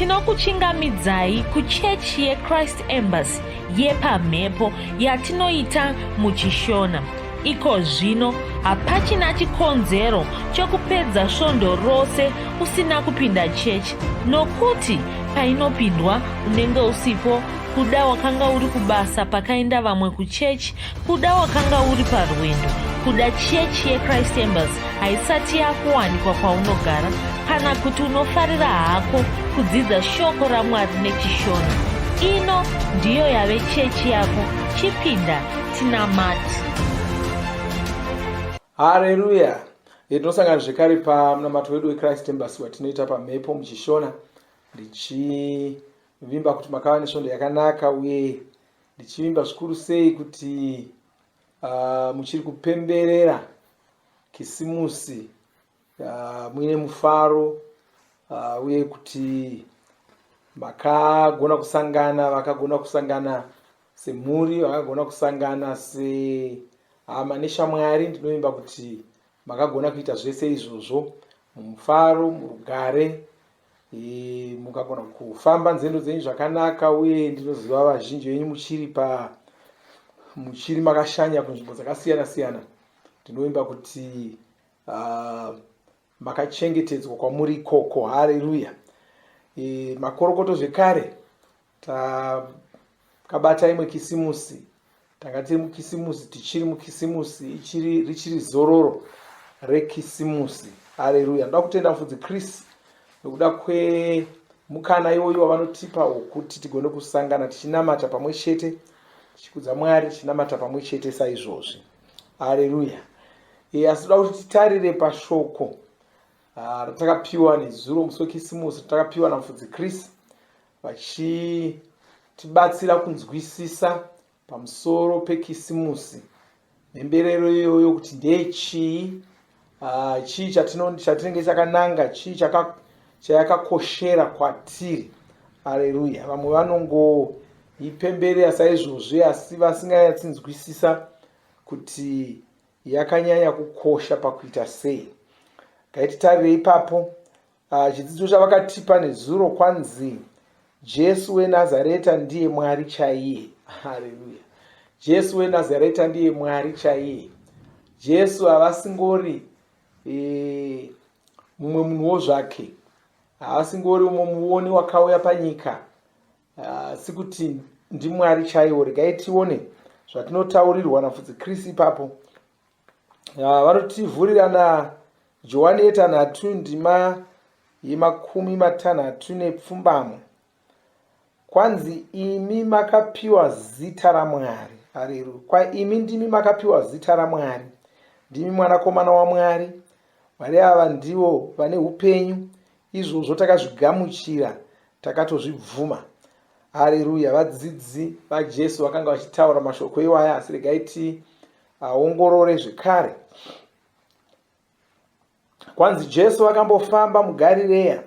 Tinokuchingamidzai kuchechi yeChrist Embassy yepamhepo yatinoita muchiShona. Iko zvino hapachina chikonzero chokupedza svondo rose usina kupinda chechi nokuti painopindwa unenge usipo kuda wakanga uri kubasa pakaenda vamwe kuchechi kuda wakanga uri parwendo kuda chechi yechrist embassy haisati yakuwanikwa kwaunogara kana kuti unofarira hako kudzidza shoko ramwari nechishona ino ndiyo yave chechi yako chipinda tinamati Hareruya! Tinosangana zvekare pamunamato wedu weChrist Embassy watinoita pamhepo muchishona ndichivimba kuti makava nesvondo yakanaka uye ndichivimba zvikuru sei kuti muchiri kupemberera kisimusi muine mufaro uye kuti makagona kusangana vakagona kusangana semhuri vakagona kusangana sehama neshamwari ndinovimba kuti makagona kuita zvese izvozvo mumufaro murugare e, mukagona kufamba nzendo dzenyu zvakanaka uye ndinoziva vazhinji venyu muchiri pa muchiri makashanya kunzvimbo dzakasiyana siyana ndinovimba kuti makachengetedzwa kwamuri ikoko hareruya e, makorokoto zvekare Takabata imwe kisimusi, tanga tiri mukisimusi, tichiri mukisimusi, ichiri richiri zororo rekisimusi. Haleluya! Ndoda kutenda mufudzi Chris nokuda kwemukana iwoyu wavanotipa wokuti tigone kusangana tichinamata pamwe chete, tichikudza Mwari, tichinamata pamwe chete saizvozvi. Haleluya! E, asi toda kuti titarire pashoko ah, ratakapiwa nezuro musi wekisimusi, ratakapiwa namufudzi Chris vachitibatsira kunzwisisa pamusoro pekisimusi mhemberero iyoyo kuti ndeyechii ah, chii chatinenge chakananga chii chayakakoshera kwatiri aleluya vamwe vanongoipemberera saizvozvi asi vasinganyatsinzwisisa kuti yakanyanya kukosha pakuita sei ngaititarire ipapo Ah, chidzidzo chavakatipa nezuro kwanzi Jesu weNazareta ndiye Mwari chaiye. Haleluya. Jesu weNazareta ndiye Mwari chaiye. Jesu havasingori e, mumwe munhuwo zvake. Havasingori umwe muoni wakauya panyika. Asi kuti ndiMwari chaiwo. Regai tione zvatinotaurirwa naMufudzi Chris ipapo. Vanotivhurira na Johani yetanhatu ndima yemakumi matanhatu nepfumbamwe. Kwanzi imi makapiwa zita raMwari. Haleluya. Kwa imi ndimi makapiwa zita raMwari. Ndimi mwanakomana waMwari. Mwari ava ndivo vane upenyu. Izvozvo takazvigamuchira takatozvibvuma. Haleluya. Vadzidzi vaJesu vakanga vachitaura mashoko iwaya asi regai ti aongorore zvekare. Kwanzi Jesu vakambofamba muGarireya,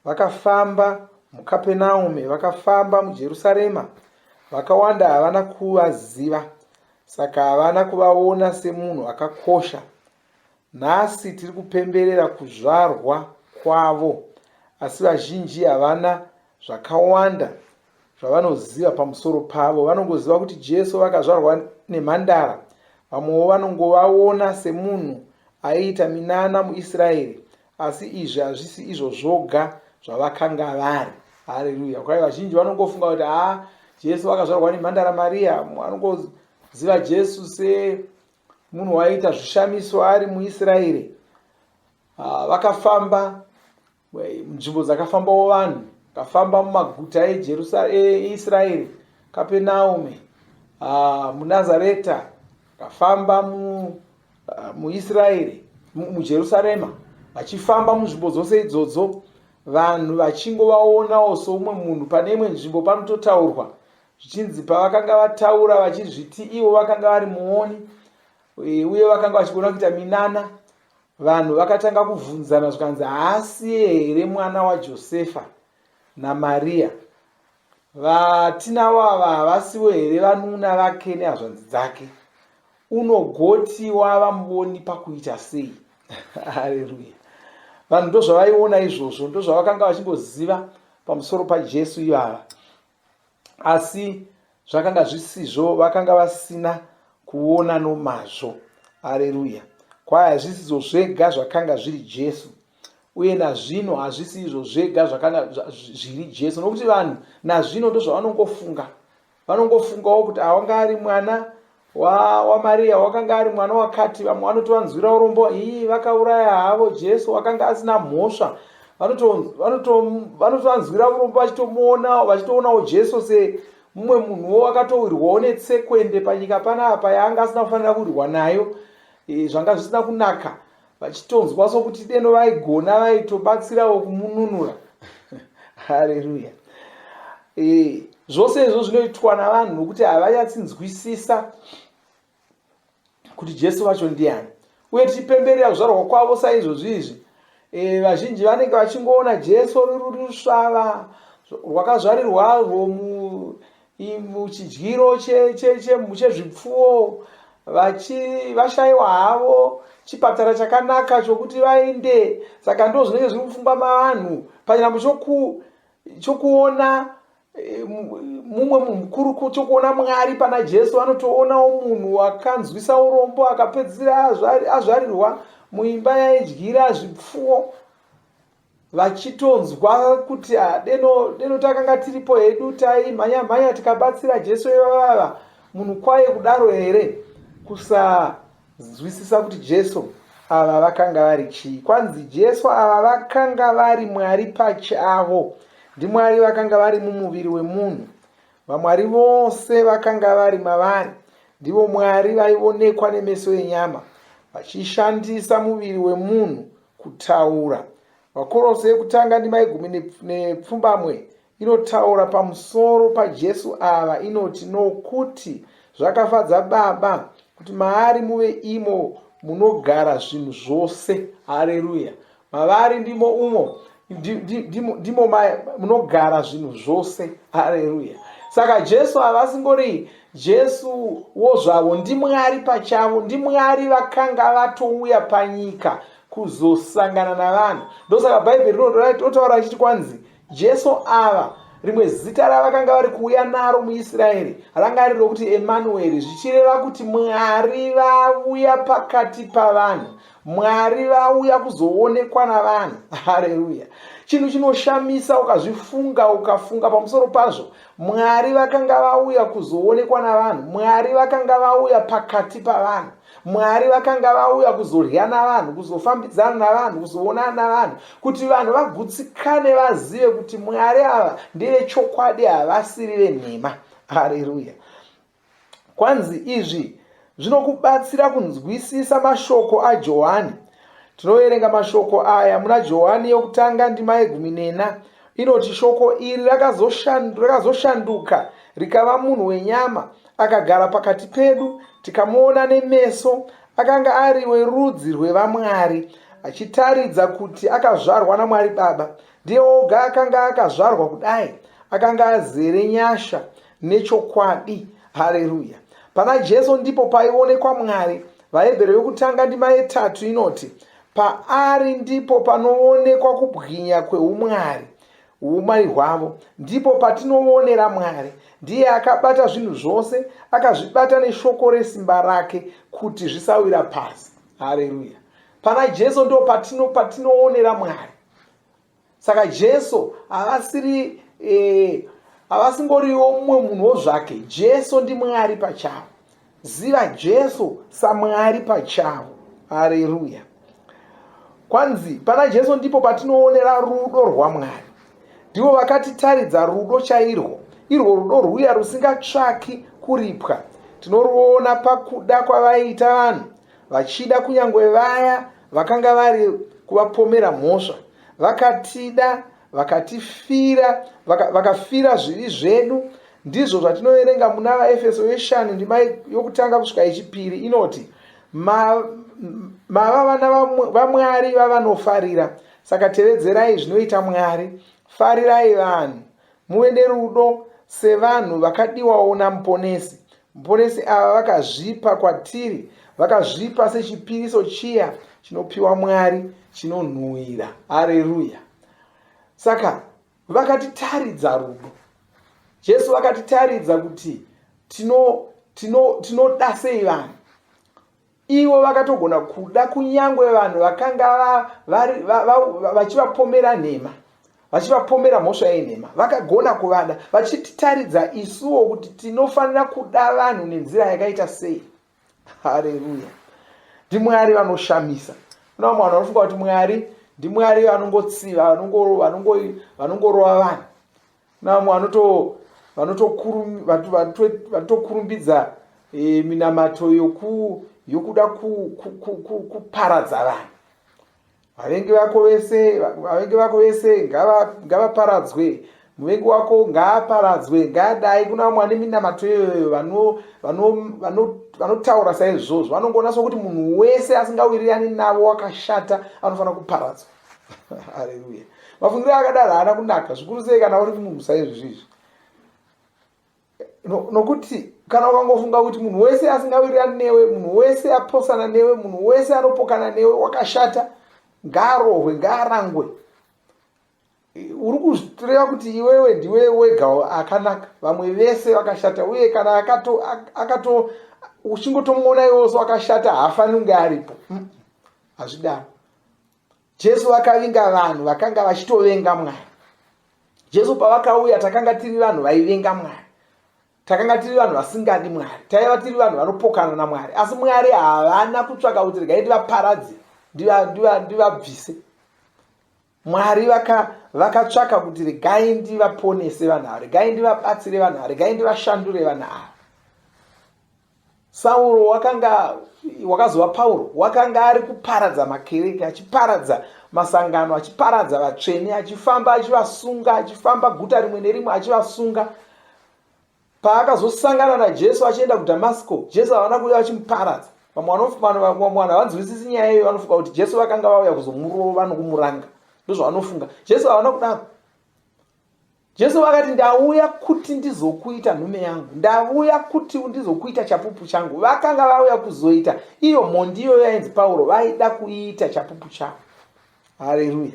vakafamba muKapenaume, vakafamba muJerusarema. Vakawanda havana kuvaziva, saka havana kuvaona semunhu akakosha. Nhasi tiri kupemberera kuzvarwa kwavo, asi vazhinji havana zvakawanda zvavanoziva pamusoro pavo. Vanongoziva kuti Jesu vakazvarwa nemhandara. Vamwewo vanongovaona semunhu aiita minana muIsraeri. Asi izvi hazvisi izvo zvoga zvavakanga vari. Haleluya. Kwai vazhinji vanongofunga kuti haa Jesu vakazvarwa nemhandara Mariya. Vanongoziva Jesu semunhu waiita zvishamiso ari muIsraeri. Ah, vakafamba Munzvimbo dzakafambawo vanhu, vakafamba mumaguta eIsraeri, Kapenaume, ah, muNazareta, vakafamba ah, muIsraeri, muJerusarema, vachifamba munzvimbo dzose idzodzo, vanhu vachingovaonawo soumwe munhu. Pane imwe nzvimbo panototaurwa zvichinzi pavakanga vataura vachizviti ivo vakanga vari muoni eh, uye vakanga vachigona kuita minana Vanhu vakatanga kubvunzana zvikanzi haasiye here mwana waJosefa naMariya? Vatinavo ava havasivo here vanun'una vake nehazvanzi dzake? Unogoti wava muvoni pakuita sei? Haleluya! Vanhu ndozvavaiona izvozvo, ndozvavakanga vachingoziva. pamusoro paJesu ivava. Asi zvakanga zvisizvo, vakanga vasina kuona nomazvo. Areruya! Kwai hazvisizvo zvega zvakanga zviri Jesu, uye nazvino hazvisi izvo zvega zvakanga zviri Jesu, nokuti vanhu nazvino ndozvavanongofunga. Vanongofungawo kuti awanga ari mwana waMariya wa wakanga ari mwana wakati. Vamwe vanotovanzwira urombo, ii vakauraya havo Jesu wakanga asina mhosva. Vanotovanzwira urombo vachitomuona, vachitoonawo Jesu semumwe munhuwo wakatowirwawo netsekwende panyika panapa yaanga asina kufanira kuwirwa nayo, e, zvanga zvisina kunaka, vachitonzwa sokuti deno vaigona vaitobatsirawo kumununura. Hareruya! E, zvose izvo zvinoitwa navanhu nokuti havanyatsinzwisisa kuti Jesu vacho ndiani, uye tichipemberera kuzvarwa kwavo saizvozvi izvi, e, vazhinji vanenge vachingoona Jesu ruri rusvava rwakazvarirwarwo muchidyiro chezvipfuwo, vachivashayiwa havo chipatara chakanaka chokuti vaende. Saka ndo zvinenge zviri mupfungwa mavanhu pachinhambo chokuona eh, mumwe munhu mukuru, chokuona Mwari pana Jesu. Vanotoonawo munhu wakanzwisa urombo akapedzisira azvarirwa muimba yaidyira zvipfuwo, vachitonzwa kuti ah, deno deno takanga tiripo hedu taimhanya mhanya tikabatsira Jesu ivavava munhu kwaye kudaro here. Kusanzwisisa kuti Jesu ava vakanga vari chii. Kwanzi Jesu ava vakanga vari Mwari pachavo, ndiMwari vakanga vari mumuviri wemunhu. VaMwari vose vakanga vari mavari. Ndivo Mwari vaionekwa nemeso enyama vachishandisa muviri wemunhu kutaura. VaKorose yekutanga ndima yegumi nepfumbamwe inotaura pamusoro paJesu ava inoti, Nokuti zvakafadza Baba kuti maari muve imo munogara zvinhu zvose. Hareruya! Mavari ndimo umo ndimo, ndimo munogara zvinhu zvose. Hareruya! Saka Jesu havasingori Jesu wo zvavo, ndiMwari pachavo, ndiMwari vakanga vatouya panyika kuzosangana navanhu. Ndosaka Bhaibheri rinotaura richiti kwanzi Jesu ava, rimwe zita ravakanga vari kuuya naro muIsraeri ranga riri rokuti Emanueri, zvichireva kuti Mwari vauya pakati pavanhu, Mwari vauya kuzoonekwa navanhu. Hareruya! Chinhu chinoshamisa ukazvifunga, ukafunga pamusoro pazvo. Mwari vakanga vauya kuzoonekwa navanhu, Mwari vakanga vauya pakati pavanhu. Mwari vakanga vauya kuzorya navanhu, kuzofambidzana navanhu, kuzoonana navanhu, kuti vanhu vagutsikane vazive kuti Mwari ava ndevechokwadi, havasiri venhema. Hareruya! Kwanzi izvi zvinokubatsira kunzwisisa mashoko aJohani. Tinoverenga mashoko aya muna Johani yokutanga ndima yegumi nena inoti, Shoko iri rakazoshanduka rikava munhu wenyama, akagara pakati pedu, tikamuona nemeso. Akanga ari werudzi rwevaMwari, achitaridza kuti akazvarwa naMwari Baba. Ndiye oga akanga akazvarwa kudai, akanga azere nyasha nechokwadi. Hareruya! Pana Jesu ndipo paionekwa Mwari. VaHebheru yokutanga ndima yetatu inoti, Paari ndipo panoonekwa kubwinya kweumwari, umwari hwavo. Ndipo patinoonera Mwari. Ndiye akabata zvinhu zvose, akazvibata neshoko resimba rake kuti zvisawira pasi. Hareruya! Pana Jesu ndo patino patinoonera Mwari. Saka Jesu havasiri eh, havasingoriwo mumwe munhuwo zvake. Jesu ndiMwari pachavo. Ziva Jesu saMwari pachavo. Hareruya! Kwanzi pana Jesu ndipo patinoonera rudo rwaMwari. Ndivo vakatitaridza rudo chairwo, irwo rudo rwuya rusingatsvaki kuripwa. Tinoruona pakuda kwavaiita vanhu, vachida kunyange vaya vakanga vari kuvapomera mhosva. Vakatida, vakatifira, vakafira vaka zvivi zvedu. Ndizvo zvatinoverenga muna VaEfeso yeshanu ndima yokutanga kusvika yechipiri inoti, mava vana vaMwari vavanofarira. Saka tevedzerai zvinoita Mwari, farirai vanhu, muve nerudo sevanhu vakadiwawo naMuponesi. Muponesi ava vakazvipa kwatiri, vakazvipa sechipiriso chiya chinopiwa Mwari chinonhuwira. Hareruya! Saka Vakatitaridza rudo. Jesu vakatitaridza kuti tinoda tino, tino sei vanhu. Ivo vakatogona kuda kunyangwe vanhu vakanga vachivapomera nhema, vachivapomera mhosva yenhema. Vakagona kuvada, vachititaridza isuwo kuti tinofanira kuda vanhu nenzira yakaita sei. Hareruya! NdiMwari vanoshamisa. Kuna vamwe vanhu vanofunga kuti Mwari ndiMwari vanongotsiva, vanongorova vanhu. Kuna vamwe vanotokurumbidza e, minamato yokuda kuparadza vanhu. Vavengi vako vese, vavengi vako vese ngavaparadzwe, muvengi wako ngaaparadzwe, ngaadai. Kuna vamwe vane minamato iyoyo vanotaura saizvozvo, vanongoona sokuti munhu wese asingawirirani navo wakashata anofanira kuparadzwa. Haleluya! Mafungiro akadaro haana kunaka, zvikuru sei kana uri munhu saizvozvo izvi. Nokuti kana ukangofunga kuti munhu wese asingawirirani newe, munhu wese aposana newe, munhu wese anopokana newe wakashata, ngaarohwe, ngaarangwe, uri kureva kuti iwewe ndiwe wega akanaka, vamwe vese vakashata. Uye kana akato akato uchingotomuona iwewo so akashata, haafaniri kunge aripo. Hazvidaro. Jesu vakavinga vanhu vakanga vachitovenga Mwari. Jesu pavakauya, takanga tiri vanhu vaivenga Mwari, takanga tiri vanhu vasingadi Mwari, taiva tiri vanhu vanopokana naMwari. Asi Mwari havana kutsvaka kuti regai ndivaparadze, ndivabvise. Mwari vakatsvaka kuti regai ndivaponese vanhu ava, regai ndivabatsire vanhu ava, regai ndivashandure vanhu ava. Sauro wakanga wakazova Pauro wakanga ari kuparadza makereke, achiparadza masangano, achiparadza vatsvene, achifamba achivasunga, achifamba guta rimwe nerimwe achivasunga. Paakazosangana naJesu achienda kuDhamasiko, Jesu havana kuuya vachimuparadza. Vamwe vanhu havanzwisisi nyaya iyoyo, vanofunga kuti Jesu vakanga vauya kuzomurova nokumuranga, ndozvavanofunga. Jesu havana kudaro. Jesu vakati, ndauya kuti ndizokuita nhume yangu, ndauya kuti ndizokuita chapupu changu. Vakanga vauya kuzoita iyo mhondi iyoyo yainzi Pauro, vaida kuiita chapupu chavo. Hareruya!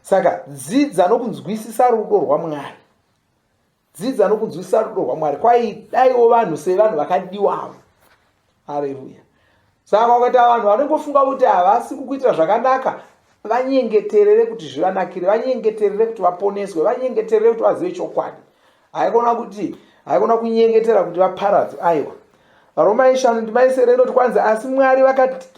Saka dzidza nokunzwisisa rudo rwaMwari, dzidza nokunzwisisa rudo rwaMwari. Kwaidaiwo vanhu sevanhu vakadiwavo. Hareruya! Saka ukaita vanhu vanongofunga kuti havasi kukuitira zvakanaka, vanyengeterere kuti zvivanakire, vanyengeterere kuti vaponeswe, vanyengeterere kuti vazive chokwadi. Haikona kuti haikona kunyengetera kuti vaparadzwe, aiwa. VaRoma ishanu ndima yesere inoti kwanzi, asi Mwari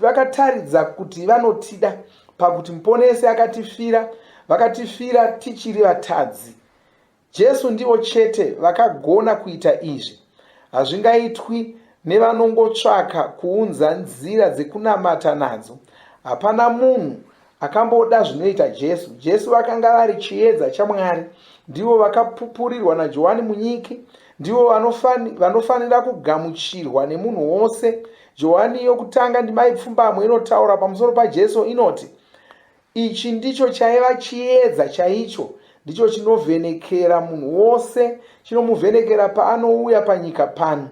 vakataridza kuti vanotida pakuti muponesi akatifira, vakatifira tichiri vatadzi. Jesu ndivo chete vakagona kuita izvi. Hazvingaitwi nevanongotsvaka kuunza nzira dzekunamata nadzo. Hapana munhu akamboda zvinoita Jesu. Jesu vakanga vari chiedza chaMwari. Ndivo vakapupurirwa naJohani Munyiki. Ndivo vanofanira kugamuchirwa nemunhu wose. Johani yokutanga ndima yepfumbamwe inotaura pamusoro paJesu inoti, Ichi ndicho chaiva chiedza chaicho, ndicho chinovhenekera munhu wose, chinomuvhenekera paanouya panyika pano.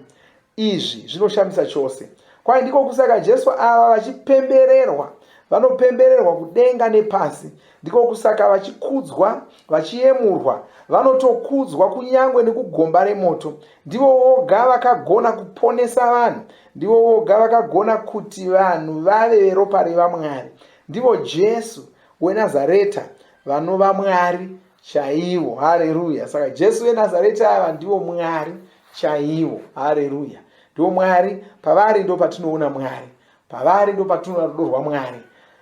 Izvi zvinoshamisa chose. Kwai ndiko kusaka Jesu ava vachipembererwa, vanopembererwa kudenga nepasi. Ndiko kusaka vachikudzwa, vachiyemurwa, vanotokudzwa kunyangwe nekugomba remoto. Ndivo voga vakagona kuponesa vanhu, ndivo voga vakagona kuti vanhu vave veropa revaMwari. Ndivo Jesu weNazareta vanova Mwari chaivo. Hareruya! Saka Jesu weNazareta ava ndivo Mwari chaivo. Hareruya! Ndivo Mwari, pavari ndo patinoona Mwari, pavari ndo patinoona rudo rwaMwari.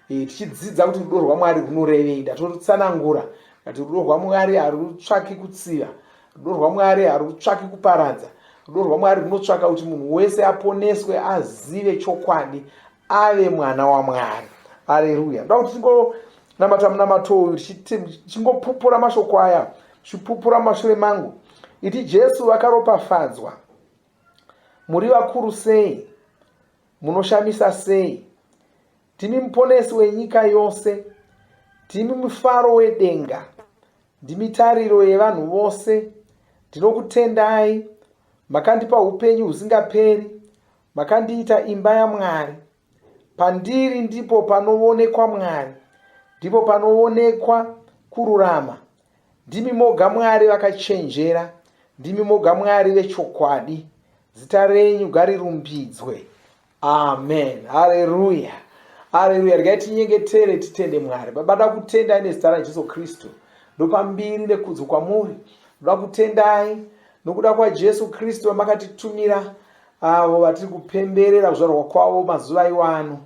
E, tichidzidza kuti rudo rwaMwari runorevei, ndatorutsanangura ndati rudo rwaMwari harutsvaki kutsiva, rudo rwaMwari harutsvaki kuparadza, rudo rwaMwari runotsvaka kuti munhu wese aponeswe, azive chokwadi, ave mwana waMwari. Aleluya. Ndoda kuti tingonamata munamato uyu tichingopupura mashoko aya, tichipupura mumashure mangu. Iti Jesu vakaropafadzwa. Muri vakuru sei? Munoshamisa sei? Ndimi muponesi wenyika yose. Ndimi mufaro wedenga. Ndimi tariro yevanhu vose. Ndinokutendai. Makandipa upenyu husingaperi. Makandiita imba yaMwari. Pandiri ndipo panoonekwa Mwari, ndipo panoonekwa kururama. Ndimi moga Mwari vakachenjera, ndimi moga Mwari vechokwadi. Zita renyu ngarirumbidzwe. Amen. Haleluya. Haleluya. Regai tinyengetere titende Mwari. Baba, ndoda kutendai nezita raJesu Kristu. Ndopa mbiri nekudzo kwamuri. Ndoda kutendai nokuda kwaJesu Kristu vamakatitumira avo vatiri kupemberera kuzvarwa kwavo mazuva iwano.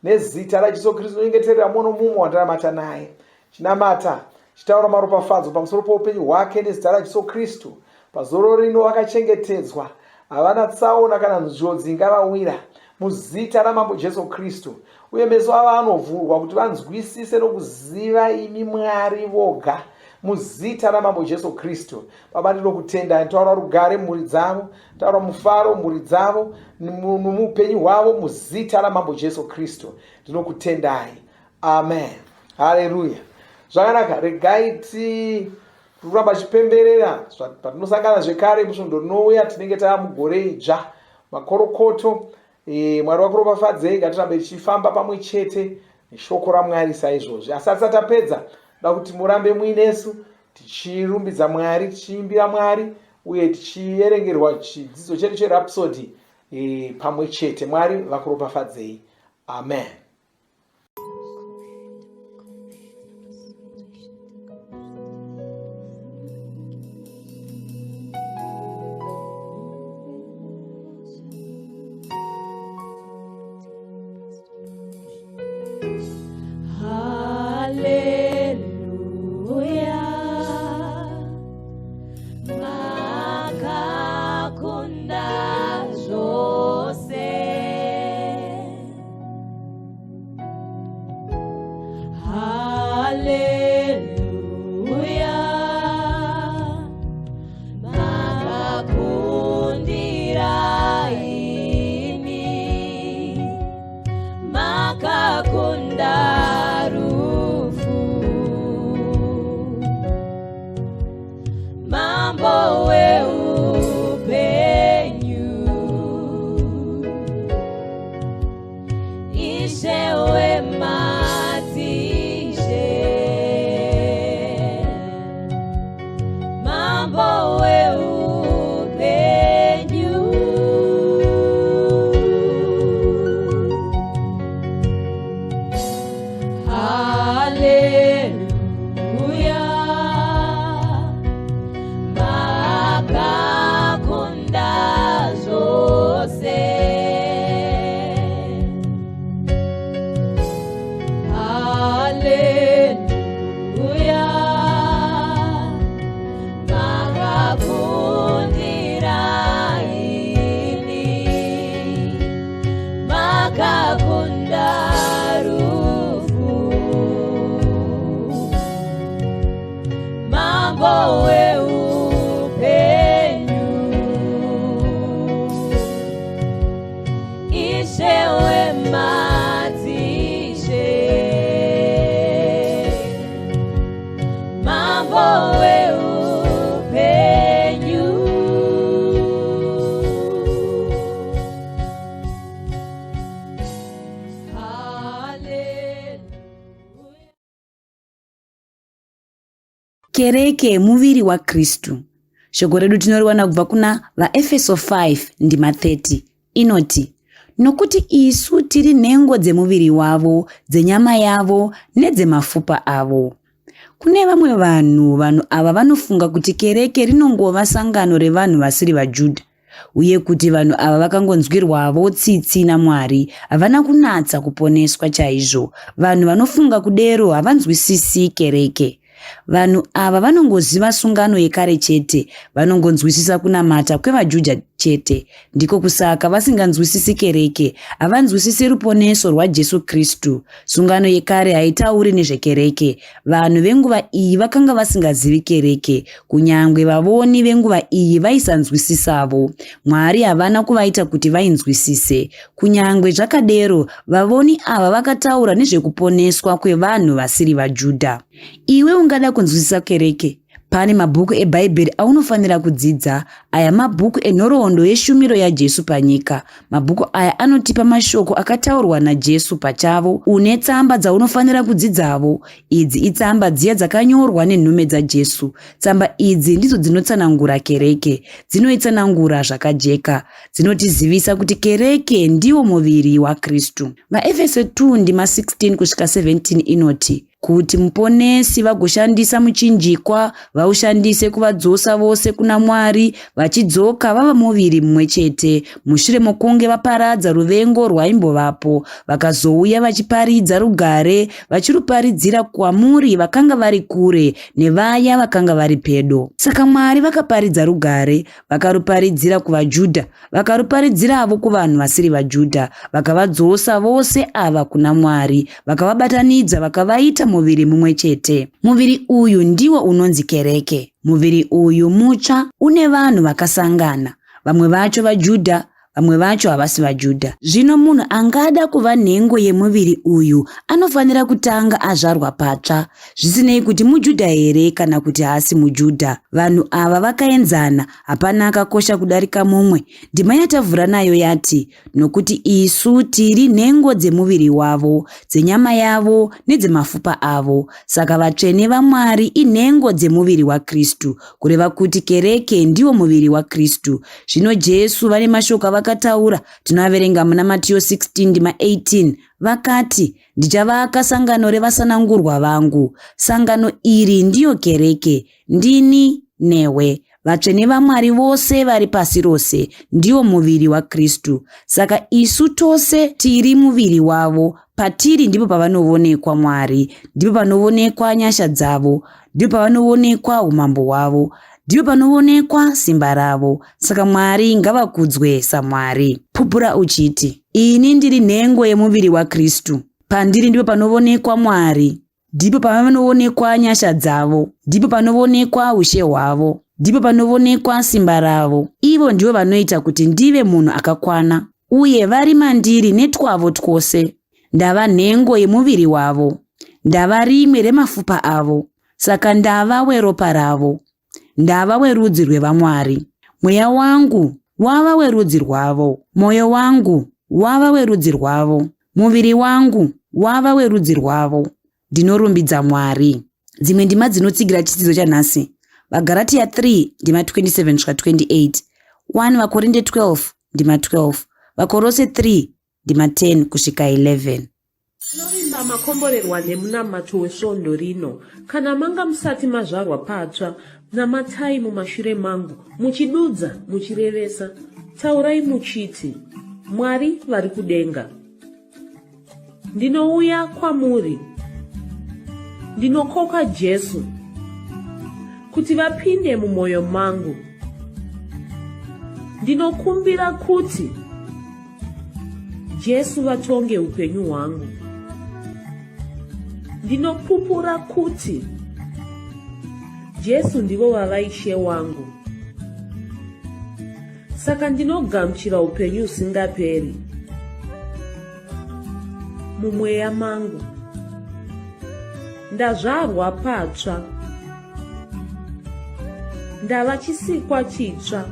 Nezita raJesu Kristu ndonyengeterera mumwe nomumwe wandanamata naye. Chinamata chitaura maropafadzo pamusoro poupenyu hwake nezita raJesu Kristu. Pazororo rino vakachengetedzwa, havana tsaona kana njodzi ingavawira, muzita raMambo Jesu Kristu. Uye meso avo anovhurwa kuti vanzwisise nokuziva imi Mwari voga, muzita raMambo Jesu Kristu. Baba, ndinokutendai, taura rugare mumhuri dzavo, taura mufaro mumhuri dzavo, nomuupenyu hwavo, muzita raMambo Jesu Kristu. Ndinokutendai. Amen. Haleluya. Zvakanaka, regai ti kuramba chipemberera patinosangana zvekare musvondo rinouya tinenge tava mugore idzva. Makorokoto e, Mwari vakuropafadzei, ngatirambe tichifamba pamwe chete neshoko raMwari saizvozvi. Asi asati tapedza, da kuti murambe muinesu tichirumbidza Mwari, tichiimbira Mwari uye tichierengerwa chidzidzo chedu cheRhapsody e, pamwe chete. Mwari vakuropafadzei. Amen. Kereke muviri waKristu. Shoko redu tinoriwana kubva kuna vaEfeso 5 ndima 30 inoti, Nokuti isu tiri nhengo dzemuviri wavo, dzenyama yavo nedzemafupa avo. Kune vamwe vanhu, vanhu ava vanofunga kuti kereke rinongova sangano revanhu vasiri vaJudha uye kuti vanhu ava vakangonzwirwavo tsitsi naMwari havana kunatsa kuponeswa chaizvo. Vanhu vanofunga kudero havanzwisisi kereke. Vanhu ava vanongoziva sungano yekare chete, vanongonzwisisa kunamata kwevaJudha chete. Ndiko kusaka vasinganzwisisi kereke, havanzwisisi ruponeso rwaJesu Kristu. Sungano yekare haitauri nezvekereke. Vanhu venguva iyi vakanga vasingazivi kereke, kunyangwe vavoni venguva iyi vaisanzwisisavo. Mwari havana kuvaita kuti vainzwisise. Kunyangwe zvakadero, vavoni ava vakataura nezvekuponeswa kwevanhu vasiri vaJudha. Iwe ungada kunzwisisa kereke? Pane mabhuku eBhaibheri aunofanira kudzidza. Aya mabhuku enhoroondo yeshumiro yaJesu panyika. Mabhuku aya anotipa mashoko akataurwa naJesu pachavo. Une tsamba dzaunofanira kudzidzavo. Idzi itsamba dziya dzakanyorwa nenhume dzaJesu. Tsamba idzi ndidzo dzinotsanangura kereke. Dzinoitsanangura zvakajeka. Dzinotizivisa kuti kereke ndiwo muviri waKristu. VaEfeso 2 ndima 16 kusvika 17 inoti, kuti Muponesi vagoshandisa muchinjikwa vaushandise kuvadzosa vose kuna Mwari vachidzoka vava muviri mumwe chete mushure mokunge vaparadza ruvengo rwaimbovapo vakazouya vachiparidza rugare vachiruparidzira kwamuri vakanga vari kure nevaya vakanga vari pedo. Saka Mwari vakaparidza rugare vakaruparidzira kuvaJudha, vakaruparidziravo kuvanhu vasiri vaJudha, vakavadzosa vose ava kuna Mwari, vakavabatanidza vakavaita muviri mumwe chete. Muviri uyu ndiwo unonzi kereke. Muviri uyu mutsva une vanhu vakasangana, vamwe vacho vaJudha, vamwe vacho havasi vaJudha. Zvino munhu angada kuva nhengo yemuviri uyu anofanira kutanga azvarwa patsva, zvisinei kuti muJudha here kana kuti haasi muJudha. Vanhu ava vakaenzana, hapana akakosha kudarika mumwe. Ndima yatavhura nayo yati, Nokuti isu tiri nhengo dzemuviri wavo, dzenyama yavo nedzemafupa avo. Saka vatsvene vaMwari inhengo dzemuviri waKristu, kureva kuti kereke ndiwo muviri waKristu. Zvino Jesu vane mashoko avakataura, tinoaverenga muna Matiyo 16 ndima 18. Vakati, Ndichavaka sangano revasanangurwa vangu. Sangano iri ndiyo kereke. Ndini newe. Vatsvene vaMwari vose vari pasi rose ndiwo muviri waKristu. Saka isu tose tiri muviri wavo. Patiri ndipo pavanovonekwa Mwari, ndipo panovonekwa nyasha dzavo, ndipo pavanovonekwa umambo hwavo, ndipo panovonekwa simba ravo. Saka Mwari ngavakudzwe saMwari. Pupura uchiti, Ini ndiri nhengo yemuviri waKristu. Pandiri ndipo panovonekwa Mwari. Ndipo pavanovonekwa nyasha dzavo. Ndipo panovonekwa ushe hwavo. Ndipo panovonekwa simba ravo. Ivo ndivo vanoita kuti ndive munhu akakwana. Uye vari mandiri netwavo twose. Ndava nhengo yemuviri wavo. Ndava rimwe remafupa avo. Saka ndava weropa ravo. Ndava werudzi rwevaMwari. Mweya wangu wava werudzi rwavo. Mwoyo wangu wava werudzi rwavo. Muviri wangu wava werudzi rwavo. Ndinorumbidza Mwari. Dzimwe ndima dzinotsigira chidzidzo chanhasi. VaGaratiya 3 ndima 27 kusvika 28, 1 VaKorinde 12 ndima 12, VaKorose 3 ndima 10 kusvika 11. Tinovimba makomborerwa nemunamato wesvondo rino. Kana manga musati mazvarwa patsva, namatai mumashure mangu, muchidudza, muchirevesa. Taurai muchiti, Mwari vari kudenga. Ndinouya kwamuri. Ndinokoka Jesu kuti vapinde mumwoyo mangu. Ndinokumbira kuti Jesu vatonge upenyu hwangu. Ndinopupura kuti Jesu ndivo vava Ishe wangu. Saka ndinogamuchira upenyu husingaperi mumweya mangu. Ndazvarwa patsva. Ndava chisikwa chitsva.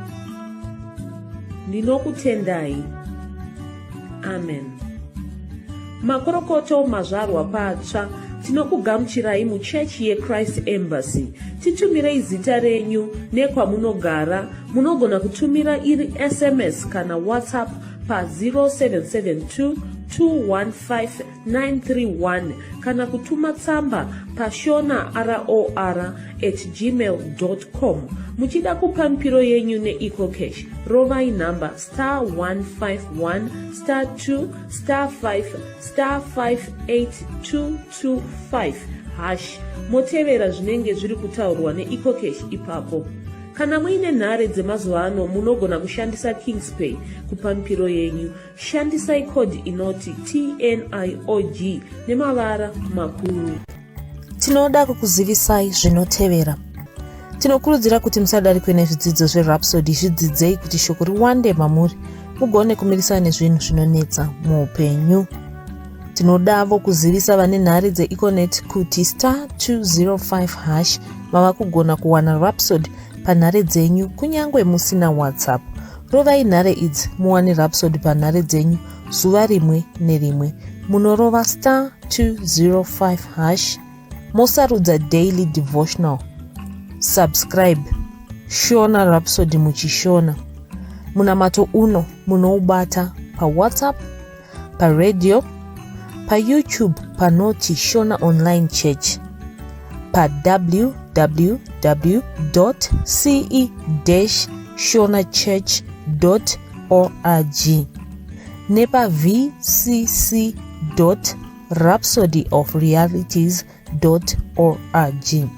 Ndinokutendai. Amen. Makorokoto mazvarwa patsva. Tinokugamuchirai muchechi yeChrist Embassy. Titumirei zita renyu nekwamunogara. Munogona kutumira iri SMS kana WhatsApp pa 0772 215 931 kana kutuma tsamba pashona ror at gmail com. Muchida kupa mipiro yenyu neEcoCash, rovai nhamba star 151 star 2 star 5 star 58225 hash motevera zvinenge zviri kutaurwa neEcoCash ipapo. Kana muine nhare dzemazuva ano munogona kushandisa Kingspay kupa mipiro yenyu. Shandisai code inoti TNIOG nemavara makuru. Tinoda kukuzivisai zvinotevera. Tinokurudzira kuti musadarikwe nezvidzidzo zveRhapsody, zvidzidzei kuti shoko riwande mamuri mugone kumirisana nezvinhu zvinonetsa muupenyu. Tinodavo kuzivisa vane nhare dzeEconet kuti star 205 hash Mava kugona kuwana Rhapsody panhare dzenyu kunyange musina WhatsApp. Rovai nhare idzi muwane Rhapsody panhare dzenyu zuva rimwe nerimwe. Munorova star 205 hash mosarudza daily devotional. Subscribe Shona Rhapsody muchishona. Munamato uno munoubata paWhatsApp, paradio, paYouTube panoti Shona Online Church, pa www.ce-shonachurch.org nepavcc rhapsodyofrealities org.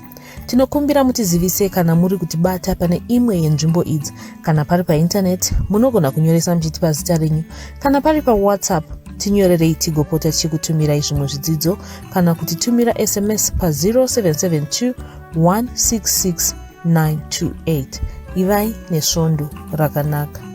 Tinokumbira mutizivise kana muri kutibata pane imwe yenzvimbo idzi. Kana pari paintaneti, munogona kunyoresa muchitipa zita renyu. Kana pari paWhatsApp, tinyorerei tigopota tichikutumirai zvimwe zvidzidzo kana kutitumira SMS pa 0772 166 928. Ivai nesvondo rakanaka.